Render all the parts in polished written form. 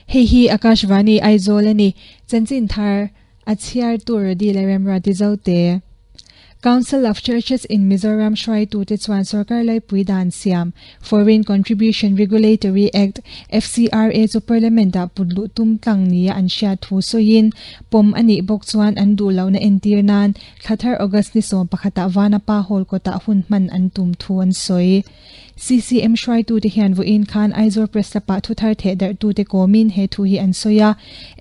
Hei hi Akashvani Aizawl a ni. Chanchin thar a chhiartu Rody leh Remruati Zote. Council of Churches in Mizoram hruaitute chuan sorkar laipui dan siam Foreign Contribution Regulatory Act, FCRA, chu Parliament-ah put luh tum tlang nia an hriat thu sawiin pawm a nih bawk chuan an duh lohna entir nan thla thar August ni 11ah Vanapa Hall kawtah hun hman an tum thu an sawi. CCM hruaitute hian vawiin khan Aizawl Press Club-ah thuthar thehdarhtute kawmin he thu hi an sawi a.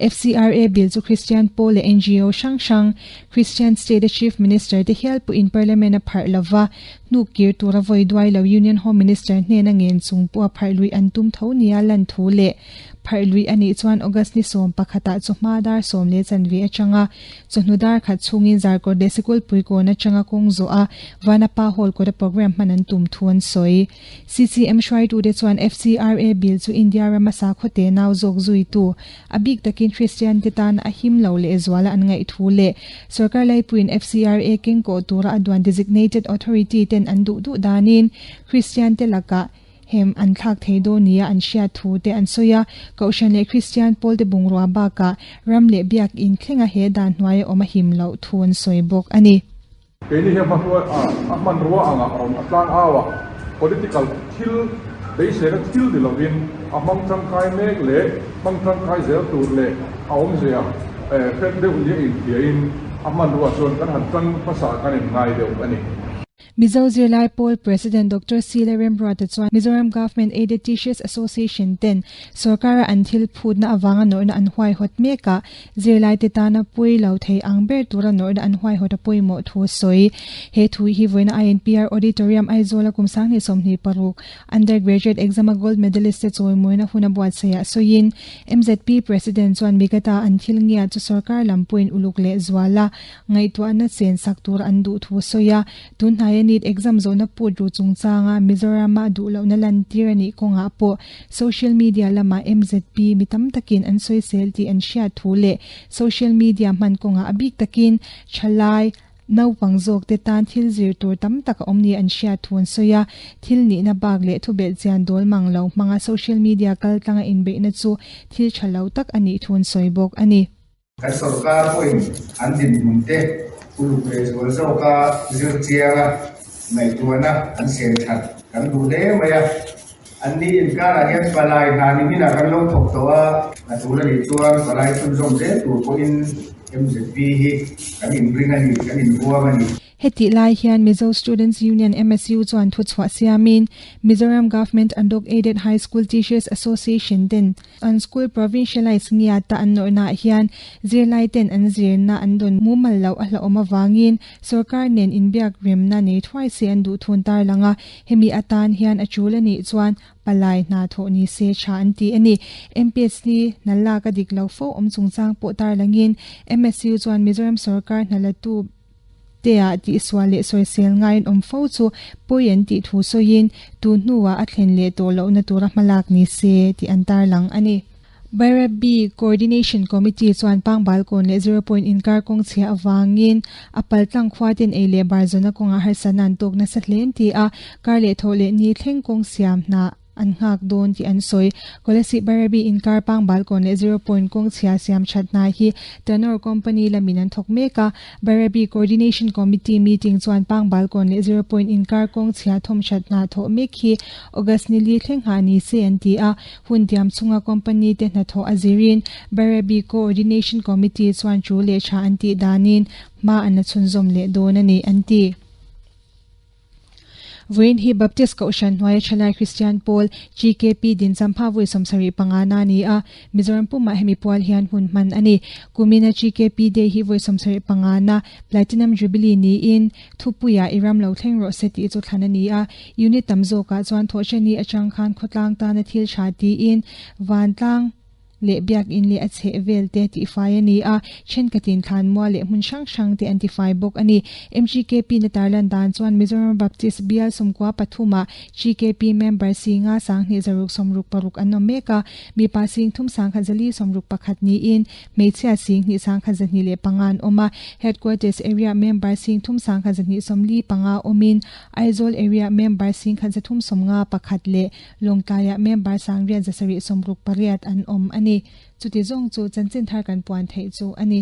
FCRA bill chu Christian pawl leh NGO hrang hrang, Christian State-a Chief Minister te hial pawhin Parliament a pharh lova, hnuk kir tura vawi duai lo Union Home Minister hnena ngen chung pawha pharh luih an tum tho nia lan thu leh pharh luih a nih chuan August ni 11 ah chawhma dar 10 15 atanga Chawhnu dar khat chhungin Zarkawt leh Sikulpui kawn atanga kawng zawh a Vanapa Hall kawta programme hman an tum thu an sawi. CCM hruaitute chuan FCRA bill chu India rama sakhaw te nau zawk zuitu, a bik takin Christian te tan a him lo lehzuala an ngaih thu leh sorkar laipuiin FCRA kengkawh tura a duan designated authority ten an duh duh danin Christian te lakah Hem an thlak thei dawn nia an hriat thu te an sawi a, Kohhran leh Kristian pawlte bungrua bakah ram leh biakinn thlenga he dan hnuaia awm a him loh thu an sawi bawk a ni. Keini hi a hmahruai a, a hmanrua anga rawn a tlang au a, political thil beiseina thil ni lovin a hmang tangkai mek leh hmang tangkai zel tur leh a awmzia hret deuh nia inhriain a hmanrua chuan kan han tang hmasa kan inngai deuh a ni. Mizo Zirlai Pawl President Doctor Sile Remruata chuan Mizoram Government Aided Teachers Association ten sorkara an thil phutna avanga nawrhna an huaihawt mekah zirlaite tana pui lo thei ang ber tura nawrhna an huaihawt a pawimawh thu a sawi. He thu hi vawiina INPR Auditorium Aizawla kum 2026 Undergraduate Exam-a Gold Medalist te chawimawina hun a buatsaihah sawiin MZP President chuan Migata an thil ngiat chu sorkar lam pawhin uluk leh zual a Ngaihtuahna chen sak tur an duh thu a sawi a, tunhnaia NEET exam zawhna put ru chungchanga Mizorama duh lohna lantir a nih kawngah pawh social media lamah MZP mi tam takin an sawisel tih an hriat thu leh social media hman kawngah a bik takin thalai naupang zawkte tan thil zir tur tam tak a awm nia an hriat thu an sawi a, thil nihna bak leh thubelh chian dawl mang lo hmanga social media kaltlanga inbeihna chu thil tha lo tak a nih thu an sawi bawk a ni. Kan sorkar pawhin an dinhmun te uluk leh zual zawka zir chianga ngaihtuahna an siam that kan duh hle mai a. Anni inkarah hian palai hna ni hminah kan lo thawk tawh a, a tul a nih chuan palai chhunzawm zel tur pawhin MZP hi kan inring a ni, kan inhuam a ni. Hetih lai hian Mizo Students Union, MSU, chuan thuchhuah siamin Mizoram Government Andok Aided High School Teachers Association ten an school provincialise ngiata an nawrhnaah hian zirlai ten an zirna an dawn mumal loh a hlauhawm avangin sorkar nen inbiak remna nei thuai se an duh thun tarlang a, hemi atan hian a tul a nih chuan palai hna thawh ni se tha an ti a ni. MPSC hna lak a dik lo fo awm chungchang pawh tarlangin MSU chuan Mizoram sorkar hna latu Tea tihsual leh sawisel ngaiin awm fo chu pawi an tih thu sawiin, tun hnuah a thlen leh tawh lohna tura hmalak ni se tih an tarlang a ni. Bairabi Coordination Committee chuan Pangbal kawn leh Zero Point inkar kawng chhia avangin a paltlang khua ten ei leh bar zawna kawngah harsatna an tawk nasa hle an ti a, kar leh thawh leh ni thleng kawng siam hna an nghak dawn tih an sawi. Kolasib Bairabi inkar Pangbal kawn leh Zero Point kawng chhia siam that hna hi Tanor Company lamin an thawk mek a. Bairabi Coordination Committee meeting chuan Pangbal kawn leh Zero Point inkar kawng chhia thawm that hna thawh mek hi August ni li thleng nghah ni se an ti a. Hun tiam chhunga company te hnathawh a zirin Bairabi Coordination Committee chuan chu leh tha an tih danin hma an la chhunzawm leh dawn a ni an ti. Vawiin hi Baptist Kohhran hnuaia Thalai Kristian Pawl, GKP, din champha vawi 75 na a ni a, Mizoram pumah hemi pual hian hun hman a ni. Kumina GKP Day hi vawi 75 na Platinum Jubilee niin thupuiah i ram lo thleng rawh se tih chu thlan a ni a. Unit tam zawkah chuan thawhcheni atang khan khawtlang tana thil tha tiin vantlang, leh biakinn leh a chheh vel te tihfai a ni a, thenkhatin thlanmual leh hmun hrang hrang te an tifai bawk a ni. MGKP na tarlan dan chuan Mizoram Baptist Bial sawmkua pathumah GKP member singa 2666 an awm mek a, mipa 3461 niin hmeichhia 2125 an awm a, Headquarters Area member 3145 awmin Aizawl Area member 1351 leh Lawngtlaiah member 8768 an awm a ni. ni. Chuti zawng chu chanchin thar kan puan theih chu a ni.